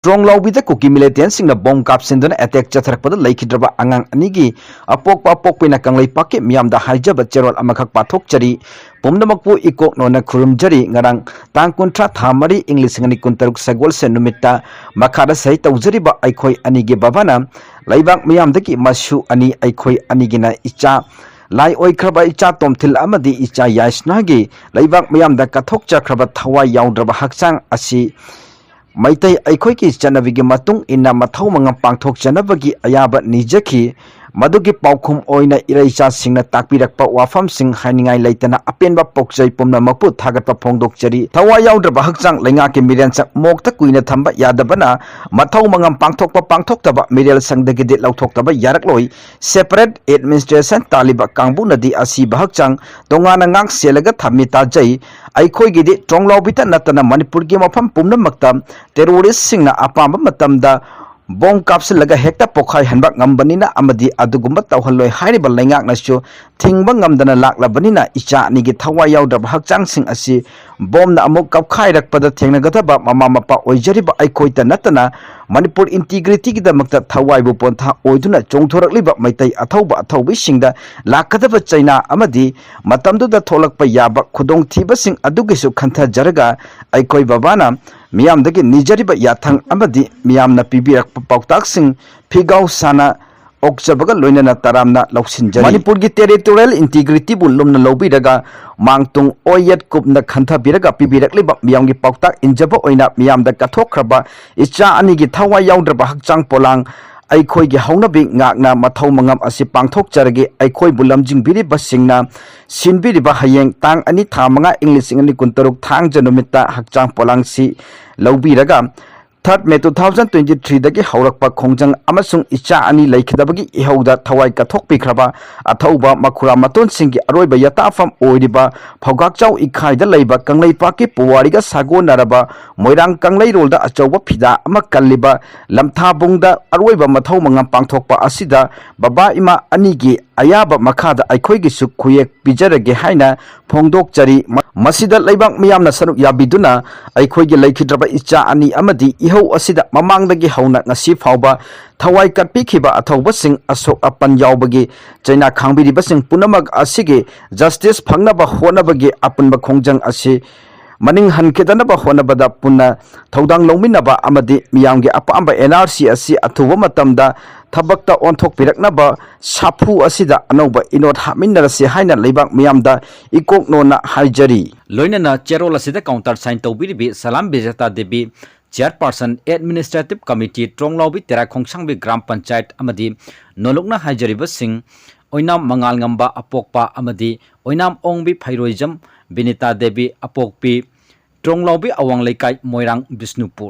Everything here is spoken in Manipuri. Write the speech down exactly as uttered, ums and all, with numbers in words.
ꯇ꯭ꯔꯣꯡꯂꯥꯎꯕꯤꯗ ꯀꯨꯀꯤ ꯃꯤꯂꯤꯇꯦꯟꯁꯤꯡꯅ ꯕꯣꯝ ꯀꯥꯞꯁꯤꯟꯗꯨꯅ ꯑꯦꯇꯦꯛ ꯆꯠꯊꯔꯛꯄꯗ ꯂꯩꯈꯤꯗ꯭ꯔꯕ ꯑꯉꯥꯡ ꯑꯅꯤꯒꯤ ꯑꯄꯣꯛꯄ ꯑꯄꯣꯛꯄꯤꯅ ꯀꯪꯂꯩꯄꯥꯛꯀꯤ ꯃꯤꯌꯥꯝꯗ ꯍꯥꯏꯖꯕ ꯆꯦꯔꯣꯜ ꯑꯃꯈꯛ ꯄꯥꯊꯣꯛꯆꯔꯤ꯫ ꯄꯨꯝꯅꯃꯛꯄꯨ ꯏꯀꯣꯛ ꯅꯣꯟꯅ ꯈꯨꯔꯨꯝꯖꯔꯤ꯫ ꯉꯔꯥꯡ ꯇꯥꯡ ꯀꯨꯟꯊ꯭ꯔꯥ ꯊꯥ ꯃꯔꯤ, ꯏꯪ ꯂꯤꯁꯤꯡ ꯑꯅꯤ ꯀꯨꯟꯇꯔꯨꯛ ꯁꯒꯣꯜꯁꯦꯟ ꯅꯨꯃꯤꯠꯇ ꯃꯈꯥꯗ ꯁꯍꯤ ꯇꯧꯖꯔꯤꯕ ꯑꯩꯈꯣꯏ ꯑꯅꯤꯒꯤ ꯕꯕꯥꯅ ꯂꯩꯕꯥꯛ ꯃꯤꯌꯥꯝꯗꯒꯤ ꯃꯁꯨ ꯑꯅꯤ, ꯑꯩꯈꯣꯏ ꯑꯅꯤꯒꯤꯅ ꯏꯆꯥ ꯂꯥꯏ ꯑꯣꯏꯈ꯭ꯔꯕ ꯏꯆꯥ ꯇꯣꯝꯊꯤꯜ ꯑꯃꯗꯤ ꯏꯆꯥ ꯌꯥꯏꯁꯅꯥꯒꯤ ꯂꯩꯕꯥꯛ ꯃꯤꯌꯥꯝꯗ ꯀꯠꯊꯣꯛꯆꯈ꯭ꯔꯕ ꯊꯋꯥꯏ ꯌꯥꯎꯗ꯭ꯔꯕ ꯍꯛꯆꯥꯡ ꯑꯁꯤ ꯃꯩꯇꯩ ꯑꯩꯈꯣꯏꯒꯤ ꯆꯠꯅꯕꯤꯒꯤ ꯃꯇꯨꯡ ꯏꯟꯅ ꯃꯊꯧ ꯃꯉꯝ ꯄꯥꯡꯊꯣꯛꯆꯅꯕꯒꯤ ꯑꯌꯥꯕ ꯅꯤꯖꯈꯤ꯫ ꯃꯗꯨꯒꯤ ꯄꯥꯎꯈꯨꯝ ꯑꯣꯏꯅ ꯏꯔꯩꯆꯥꯁꯤꯡꯅ ꯇꯥꯛꯄꯤꯔꯛꯄ ꯋꯥꯐꯝꯁꯤꯡ ꯍꯥꯏꯅꯤꯡꯉꯥꯏ ꯂꯩꯇꯅ ꯑꯄꯦꯟꯕ ꯄꯣꯛꯆꯩ꯫ ꯄꯨꯝꯅꯃꯛꯄꯨ ꯊꯥꯒꯠꯄ ꯐꯣꯡꯗꯣꯛꯆꯔꯤ꯫ ꯊꯋꯥꯏ ꯌꯥꯎꯗ꯭ꯔꯕ ꯍꯛꯆꯥꯡ ꯂꯩꯉꯥꯛꯀꯤ ꯃꯤꯔꯦꯟ ꯆꯪ ꯃꯣꯛꯇ ꯀꯨꯏꯅ ꯊꯝꯕ ꯌꯥꯗꯕꯅ ꯃꯊꯧ ꯃꯉꯝ ꯄꯥꯡꯊꯣꯛꯄ ꯄꯥꯡꯊꯣꯛꯇꯕ ꯃꯤꯔꯦꯜ ꯁꯪꯗꯒꯤꯗꯤ ꯂꯧꯊꯣꯛꯇꯕ ꯌꯥꯔꯛꯂꯣꯏ꯫ Separate administration ꯇꯥꯜꯂꯤꯕ ꯀꯥꯡꯕꯨꯅꯗꯤ ꯑꯁꯤꯕ ꯍꯛꯆꯥꯡ ꯇꯣꯉꯥꯟꯅ ꯉꯥꯛ ꯁꯦꯜꯂꯒ ꯊꯝꯃꯤ ꯇꯥꯖꯩ꯫ ꯑꯩꯈꯣꯏꯒꯤꯗꯤ ꯇ꯭ꯔꯣꯡꯂꯥꯎꯕꯤꯇ ꯅꯠꯇꯅ ꯃꯅꯤꯄꯨꯔꯒꯤ ꯃꯐꯝ ꯄꯨꯝꯅꯃꯛꯇ terroristꯁꯤꯡꯅ ꯑꯄꯥꯝꯕ ꯃꯇꯝꯗ ꯕꯣꯝ ꯀꯥꯞꯁꯤꯜꯂꯒ ꯍꯦꯛꯇ ꯄꯣꯈꯥꯏꯍꯟꯕ ꯉꯝꯕꯅꯤꯅ ꯑꯃꯗꯤ ꯑꯗꯨꯒꯨꯝꯕ ꯇꯧꯍꯜꯂꯣꯏ ꯍꯥꯏꯔꯤꯕ ꯂꯩꯉꯥꯛꯅꯁꯨ ꯊꯤꯡꯕ ꯉꯝꯗꯅ ꯂꯥꯛꯂꯕꯅꯤꯅ ꯏꯆꯥ ꯑꯅꯤꯒꯤ ꯊꯋꯥꯏ ꯌꯥꯎꯗ꯭ꯔꯕ ꯍꯛꯆꯥꯡꯁꯤꯡ ꯑꯁꯤ ꯕꯣꯝꯅ ꯑꯃꯨꯛ ꯀꯞꯈꯥꯏꯔꯛꯄꯗ ꯊꯦꯡꯅꯒꯗꯕ ꯃꯃꯥ ꯃꯄꯥ ꯑꯣꯏꯖꯔꯤꯕ ꯑꯩꯈꯣꯏꯇ ꯅꯠꯇꯅ ꯃꯅꯤꯄꯨꯔ integrityꯒꯤꯗꯃꯛꯇ ꯊꯋꯥꯏꯕꯨ ꯄꯣꯟꯊꯥ ꯑꯣꯏꯗꯨꯅ ꯆꯣꯡꯊꯣꯔꯛꯂꯤꯕ ꯃꯩꯇꯩ ꯑꯊꯧꯕ ꯑꯊꯧꯕꯤꯁꯤꯡꯗ ꯂꯥꯛꯀꯗꯕ ꯆꯩꯅꯥ ꯑꯃꯗꯤ ꯃꯇꯝꯗꯨꯗ ꯊꯣꯛꯂꯛꯄ ꯌꯥꯕ ꯈꯨꯗꯣꯡꯊꯤꯕꯁꯤꯡ ꯑꯗꯨꯒꯤꯁꯨ ꯈꯟꯊꯖꯔꯒ ꯑꯩꯈꯣꯏ ꯕꯕꯥꯅ ꯃꯤꯌꯥꯝꯗꯒꯤ ꯅꯤꯖꯔꯤꯕ ꯌꯥꯊꯪ ꯑꯃꯗꯤ ꯃꯤꯌꯥꯝꯅ ꯄꯤꯕꯤꯔꯛꯄ ꯄꯥꯎꯇꯥꯛꯁꯤꯡ ꯐꯤꯒꯥꯎ ꯁꯥꯅ ꯑꯣꯛꯆꯕꯒ ꯂꯣꯏꯅꯅ ꯇꯔꯥꯝꯅ ꯂꯧꯁꯤꯟꯖꯔꯤ꯫ ꯃꯅꯤꯄꯨꯔꯒꯤ territorial integrityꯕꯨ ꯂꯨꯝꯅ ꯂꯧꯕꯤꯔꯒ ꯃꯥꯡ ꯇꯨꯡ ꯑꯣꯏ ꯌꯦꯠ ꯀꯨꯞꯅ ꯈꯟꯊꯕꯤꯔꯒ ꯄꯤꯕꯤꯔꯛꯂꯤꯕ ꯃꯤꯌꯥꯝꯒꯤ ꯄꯥꯎꯇꯥꯛ ꯏꯟꯖꯕ ꯑꯣꯏꯅ ꯃꯤꯌꯥꯝꯗ ꯀꯠꯊꯣꯛꯈ꯭ꯔꯕ ꯏꯆꯥ ꯑꯅꯤꯒꯤ ꯊꯋꯥꯏ ꯌꯥꯎꯗ꯭ꯔꯕ ꯍꯛꯆꯥꯡ ꯄꯣꯂꯥꯡ ꯑꯩꯈꯣꯏꯒꯤ ꯍꯧꯅꯕꯤ ꯉꯥꯛꯅ ꯃꯊꯧ ꯃꯉꯝ ꯑꯁꯤ ꯄꯥꯡꯊꯣꯛꯆꯔꯒꯦ꯫ ꯑꯩꯈꯣꯏꯕꯨ ꯂꯝꯖꯤꯡꯕꯤꯔꯤꯕꯁꯤꯡꯅ ꯁꯤꯟꯕꯤꯔꯤꯕ ꯍꯌꯦꯡ ꯇꯥꯡ ꯑꯅꯤ ꯊꯥ ꯃꯉꯥ ꯏꯪ ꯂꯤꯁꯤꯡ ꯑꯅꯤ ꯀꯨꯟꯇꯔꯨꯛ ꯊꯥꯡꯖ ꯅꯨꯃꯤꯠꯇ ꯍꯛꯆꯥꯡ ꯄꯣꯂꯥꯡꯁꯤ ꯂꯧꯕꯤꯔꯒ third May two thousand twenty threeꯗꯒꯤ ꯍꯧꯔꯛꯄ ꯈꯣꯡꯖꯪ ꯑꯃꯁꯨꯡ ꯏꯆꯥ ꯑꯅꯤ ꯂꯩꯈꯤꯗꯕꯒꯤ ꯏꯍꯧꯗ ꯊꯋꯥꯏ ꯀꯠꯊꯣꯛꯄꯤꯈ꯭ꯔꯕ ꯑꯊꯧꯕ ꯃꯈꯨꯔꯥ ꯃꯇꯣꯟꯁꯤꯡꯒꯤ ꯑꯔꯣꯏꯕ ꯌꯥꯇꯥꯐꯝ ꯑꯣꯏꯔꯤꯕ ꯐꯧꯒꯥꯛꯆꯥꯎ ꯏꯈꯥꯏꯗ ꯂꯩꯕ ꯀꯪꯂꯩꯄꯥꯛꯀꯤ ꯄꯨꯋꯥꯔꯤꯒ ꯁꯥꯒꯣꯟꯅꯔꯕ ꯃꯣꯏꯔꯥꯡ ꯀꯪꯂꯩꯔꯣꯜꯗ ꯑꯆꯧꯕ ꯐꯤꯗꯥ ꯑꯃ ꯀꯜꯂꯤꯕ ꯂꯝꯊꯥꯕꯨꯡꯗ ꯑꯔꯣꯏꯕ ꯃꯊꯧ ꯃꯉꯝ ꯄꯥꯡꯊꯣꯛꯄ ꯑꯁꯤꯗ ꯕꯕꯥ ꯏꯃꯥ ꯑꯅꯤꯒꯤ ꯑꯌꯥꯕ ꯃꯈꯥꯗ ꯑꯩꯈꯣꯏꯒꯤꯁꯨ ꯈꯨꯌꯦꯛ ꯄꯤꯖꯔꯒꯦ ꯍꯥꯏꯅ ꯐꯣꯡꯗꯣꯛꯆꯔꯤ꯫ ꯃ-, ꯃꯁꯤꯗ ꯂꯩꯕꯥꯛ ꯃꯤꯌꯥꯝꯅ ꯁꯔꯨꯛ ꯌꯥꯕꯤꯗꯨꯅ ꯑꯩꯈꯣꯏꯒꯤ ꯂꯩꯈꯤꯗ꯭ꯔꯕ ꯏꯆꯥ ꯑꯅꯤ ꯑꯃꯗꯤ ꯏꯍꯧ ꯑꯁꯤꯗ ꯃꯃꯥꯡꯗꯒꯤ ꯍꯧꯅ ꯉꯁꯤ ꯐꯥꯎꯕ ꯊꯋꯥꯏ ꯀꯠꯄꯤꯈꯤꯕ ꯑꯊꯧꯕꯁꯤꯡ ꯑꯁꯣꯛ ꯑꯄꯟ ꯌꯥꯎꯕꯒꯤ ꯆꯩꯅꯥ ꯈꯥꯡꯕꯤꯔꯤꯕꯁꯤꯡ ꯄꯨꯝꯅꯃꯛ ꯑꯁꯤꯒꯤ justice ꯐꯪꯅꯕ ꯍꯣꯠꯅꯕꯒꯤ ꯑꯄꯨꯟꯕ ꯈꯣꯡꯖꯪ ꯑꯁꯤ ꯃꯅꯤꯡ ꯍꯟꯈꯤꯗꯅꯕ ꯍꯣꯠꯅꯕꯗ ꯄꯨꯟꯅ ꯊꯧꯗꯥꯡ ꯂꯧꯃꯤꯟꯅꯕ ꯑꯃꯗꯤ ꯃꯤꯌꯥꯝꯒꯤ ꯑꯄꯥꯝꯕ N R C ꯑꯁꯤ ꯑꯊꯨꯕ ꯃꯇꯝꯗ ꯊꯕꯛꯇ ꯑꯣꯟꯊꯣꯛꯄꯤꯔꯛꯅꯕ ꯁꯥꯐꯨ ꯑꯁꯤꯗ ꯑꯅꯧꯕ ꯏꯅꯣꯠ ꯍꯥꯞꯃꯤꯟꯅꯔꯁꯤ ꯍꯥꯏꯅ ꯂꯩꯕꯥꯛ ꯃꯤꯌꯥꯝꯗ ꯏꯀꯣꯛꯅꯣꯅ ꯍꯥꯏꯖꯔꯤ꯫ ꯂꯣꯏꯅꯅ ꯆꯦꯔꯣꯜ ꯑꯁꯤꯗ counter sign ꯇꯧꯕꯤꯔꯤꯕꯤ ꯁꯂꯥꯝ ꯕꯤꯖꯦꯇꯥ ꯗꯦꯕꯤ, Chairperson Administrative Committee, ꯇ꯭ꯔꯣꯡꯂꯥꯎꯕꯤ ꯇꯦꯔꯥ ꯈꯣꯡꯁꯥꯡꯕꯤ ꯒ꯭ꯔꯥꯝ ꯄꯟꯆꯥꯌꯠ ꯑꯃꯗꯤ ꯅꯣꯂꯨꯛꯅ ꯍꯥꯏꯖꯔꯤꯕꯁꯤꯡ ꯑꯣꯏꯅꯥꯝ ꯃꯉꯥꯜꯉꯝꯕ ꯑꯄꯣꯛꯄ ꯑꯃꯗꯤ ꯑꯣꯏꯅꯥꯝ ꯑꯣꯡꯕꯤ ꯐꯩꯔꯣꯏꯖꯝ ꯕꯤꯅꯤꯇꯥ ꯗꯦꯕꯤ ꯑꯄꯣꯛꯄꯤ, ꯇ꯭ꯔꯣꯡꯂꯥꯎꯕꯤ ꯑꯋꯥꯡ ꯂꯩꯀꯥꯏ, ꯃꯣꯏꯔꯥꯡ, ꯕꯤꯁꯅꯨꯄꯨꯔ꯫